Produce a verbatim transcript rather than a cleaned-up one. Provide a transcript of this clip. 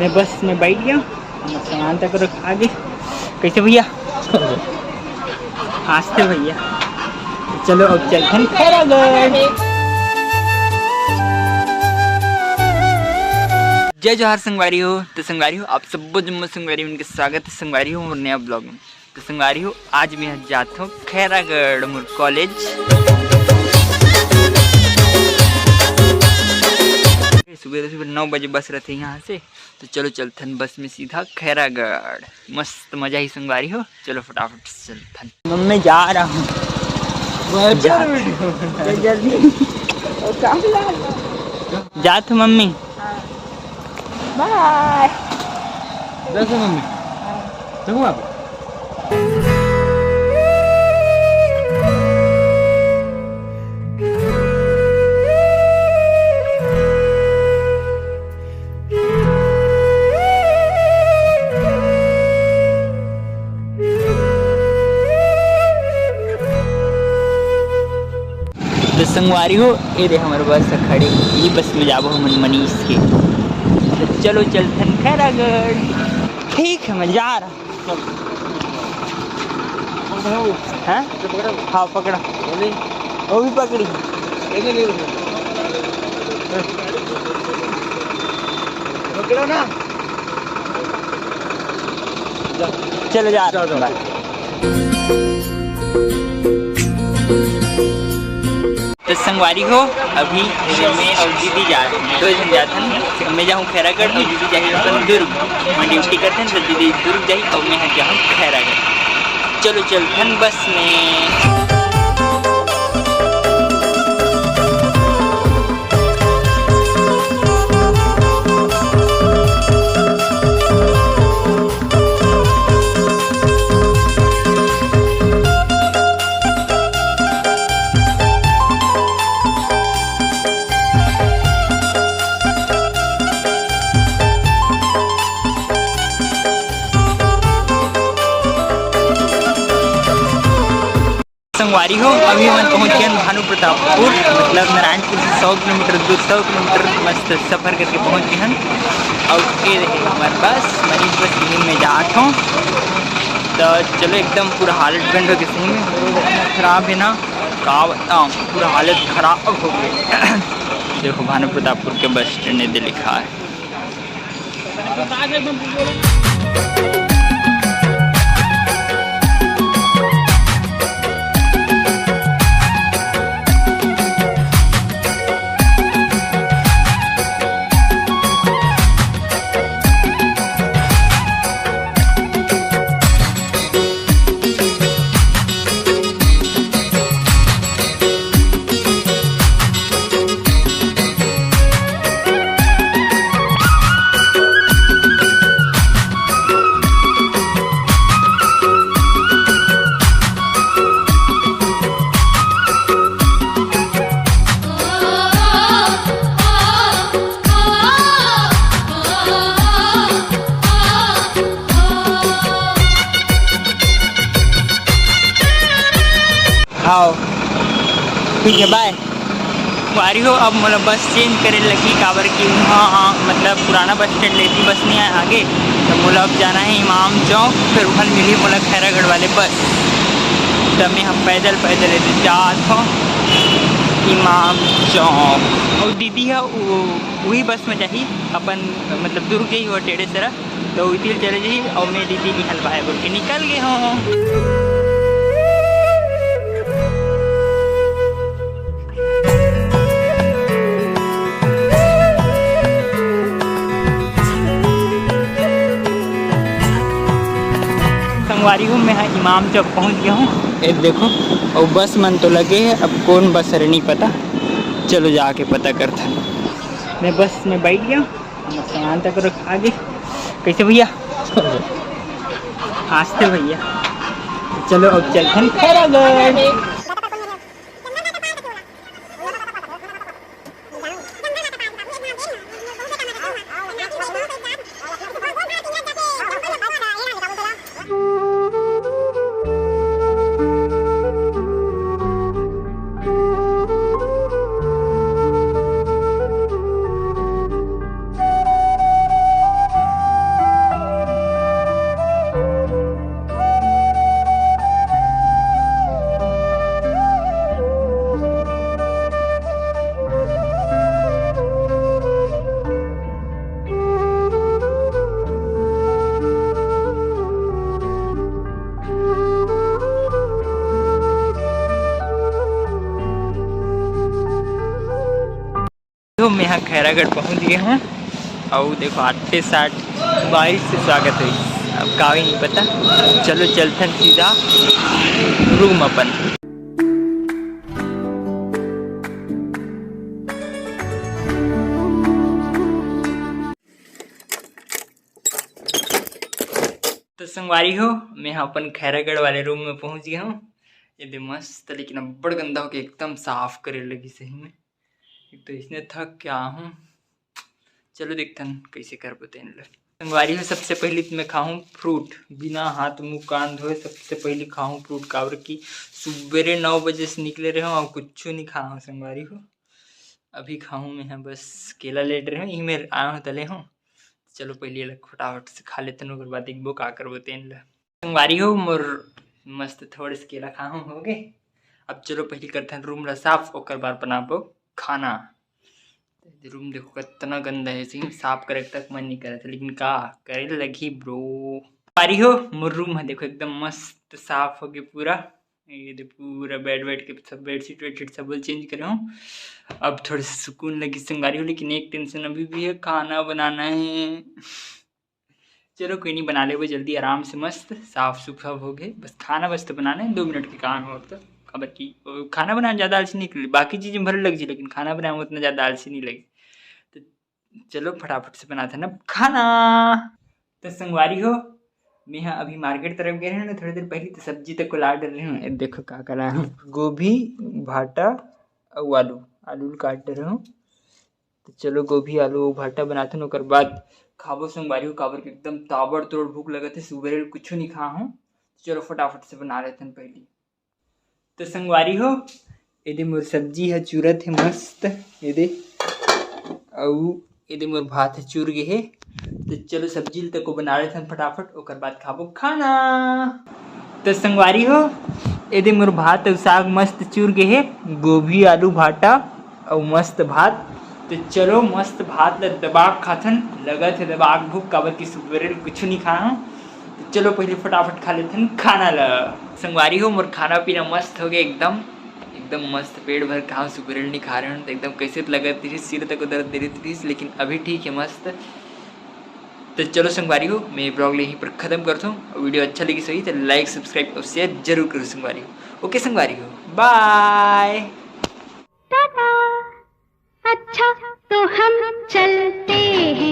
मैं बस में बैठ गया, हमर सामान तक रखा गे। कैसे भैया? हंसते भैया। चलो अब चलथन खैरागढ़। जय जोहार संगवारी हो। तो संगवारी हो, आप सब्बो जम्मो संगवारी मन के स्वागत है संगवारी हो मोर नया ब्लॉग में। तो संगवारी हो, आज मैं जात हूँ खैरागढ़ मोर कॉलेज। सुबह सुबह नौ बजे बस रहते यहाँ से, तो चलो चलथन बस में सीधा खैरागढ़। मस्त मजा ही संगवारी हो। चलो फटाफट से चलथन। मम्मी जा रहा हूँ। जा। जल्दी। जात हूँ मम्मी। बाय। जैसे मम्मी। देखो आप। तो संगवारी हो, ये दे हमर बस ह खड़े, ये बस में जाबो हमन मनीष के। तो चलो चलथन खैरागढ़। ठीक है, मैं जा रहा हूँ। हैं? हाँ, पकड़ा। वो भी पकड़ी। पकड़ो ना। चलो जा रहा हूँ। तो संगवारी हो, अभी मैं और दीदी जा रहे हैं, दो जन जात हन। मैं जाहूँ खैरागढ़ और दीदी जाही अपन दुर्ग। मैं ड्यूटी करते हैं तो दीदी दुर्ग जाही और मैं जाहूँ खैरागढ़। चलो चलथन बस में। संगवारी हो, अभी हमन पहुंच गए हन भानु प्रतापपुर, मतलब नारायणपुर से सौ किलोमीटर दूर, सौ किलोमीटर मस्त सफर करके पहुंच गए हन। और ये रहे हमारे बस, मरीज बस, यहीं में जात हूँ। तो चलो, एकदम पूरा हालत बंद हो गई सही में, खराब है ना, का बताऊँ, पूरा हालत खराब हो गई। देखो, भानु प्रतापपुर के बस स्टैंड ये दे लिखा है। हाँ, ठीक है, बाय। वारी हो, अब मोला बस चेंज करे लगही, काबर कि वहाँ, मतलब, पुराना बस स्टैंड लेती बस नहीं आए आगे, तो मोला अब जाना है इमाम चौक, फिर वहाँ मिली मोला खैरागढ़ वाले बस। तो मैं हम पैदल, पैदल ऐसे जात हूँ इमाम चौक। और दीदी है, वो, वही बस में जाही अपन, मतलब, दुर्ग गई हो टेढ़े सरा। तो उतिल चले जाही और मैं दीदी निकल पाए बोल के निकल गए हों। संगवारी हो, मैं ह इमाम चौक पहुंच गया हूँ। ए देखो, और बस मन तो लगे है, अब कौन बस हरे नहीं पता। चलो जाके पता करथन। मैं बस में बैठ गया, हमर सामान तक रखा गे। कैसे भैया? हंसते भैया। चलो अब चलथन खैरागढ़। मैं यहाँ खैरागढ़ पहुँच गए हूँ। और देखो, आठे साठ बारिश से स्वागत है। अब का होही नहीं पता। चलो, चलथन सीधा रूम अपन। तो संगवारी हो, मैं ह अपन खैरागढ़ वाले रूम में पहुँच गया हूँ। ये दे मस्त, लेकिन अब्बड़ गंदा होके एकदम साफ करे लगी सही में। एक तो इसने थक के आ हूँ। चलो देखथन कैसे करबो तेन ल। संगवारी हो, सबसे पहले तो मैं खाहूँ फ्रूट, बिना हाथ मुंह कान धोए सबसे पहले खाहूँ फ्रूट, काबर कि सुबेरे नौ बजे से निकले रहे हूँ और कुछ नहीं खाहूँ संगवारी हो। अभी खाहूँ मैं ह बस केला लेट रहे हूँ, इही मेर आए हूँ तले हूँ। चलो पहले ये फटाफट से खा लेथन, ओकर बाद देखबो का करबो तेन ल। संगवारी हो, मोर मस्त थोड़े से केला खाहूँ, हो गे। अब चलो पहले करथन रूम ला साफ, ओकर बाद बनाबो खाना। रूम देखो कितना गंदा है, सही में साफ करे तक मन नहीं करत, लेकिन का करे लगही ब्रो। संगवारी हो, मोर रूम है देखो एकदम मस्त साफ हो गे पूरा। ये दे पूरा बेड वेड के सब बेडशीट वेडशीट सब चेंज करे हूँ। अब थोड़ा सा सुकून लगी संगवारी हो, लेकिन एक टेंशन अभी भी है, खाना बनाना है। चलो कोई नहीं, बना लेबो जल्दी आराम से मस्त साफ सुथरा हो गए। बस खाना बस तो बनाना है, दो मिनट के काम है और तो। काबर कि खाना बनाए ज़्यादा आलसी नहीं लगे, बाकी चीज़ें भले लग जी, लेकिन खाना बनाए में उतना ज़्यादा आलसी नहीं लगे। तो चलो फटाफट से बनाथन अब खाना। तो संगवारी हो, मैं ह अभी मार्केट तरफ गए रहे ना थोड़ी देर पहले, तो सब्जी तक को ला डर रहे हूँ। ये देखो का करा हूँ, गोभी, भाटा और आलू, आलू ल काट डर रहे हूँ। तो चलो गोभी आलू भाटा बनाथन, ओकर बाद खाबो संगवारी हो, काबर के एकदम ताबड़तोड़ भूख लगत है, सुबेरे ले कुछो नहीं खा हूँ। चलो फटाफट से बना लेथन पहली। तो संगवारी हो, ये दे मोर सब्जी है चूरत है मस्त, ये दे, अउ ये दे मोर भात है चूर गे है। तो चलो सब्जी ल तको बना लेथन फटाफट, ओकर बाद खाबो खाना। तो संगवारी हो, ये दे मोर भात अउ साग मस्त चूर गे है, गोभी आलू भाटा अउ मस्त भात। तो चलो मस्त भात ल दबा के खाथन, लगत है दबा के भूख, काबर कि सुबेरे ले कुछ नहीं खाए हूँ। तो चलो पहले फटाफट खा लेथन खाना ल। संगवारी हो, मोर खाना पीना मस्त हो गया एकदम, एकदम मस्त पेट भर खाओ, सुबेरे ले नहीं खा रहे हो तो एकदम कैसे तो लगत रहिस, सिर तक दर्द दे रहिस, लेकिन अभी ठीक है मस्त। तो चलो संगवारी हो, मैं ब्लॉग ले यहीं पर खत्म करता हूँ। वीडियो अच्छा लगी सही तो लाइक सब्सक्राइब और शेयर जरूर करो संगवारी हो। ओके संगवारी हो, बाय। टाटा। अच्छा तो हम चलते हैं।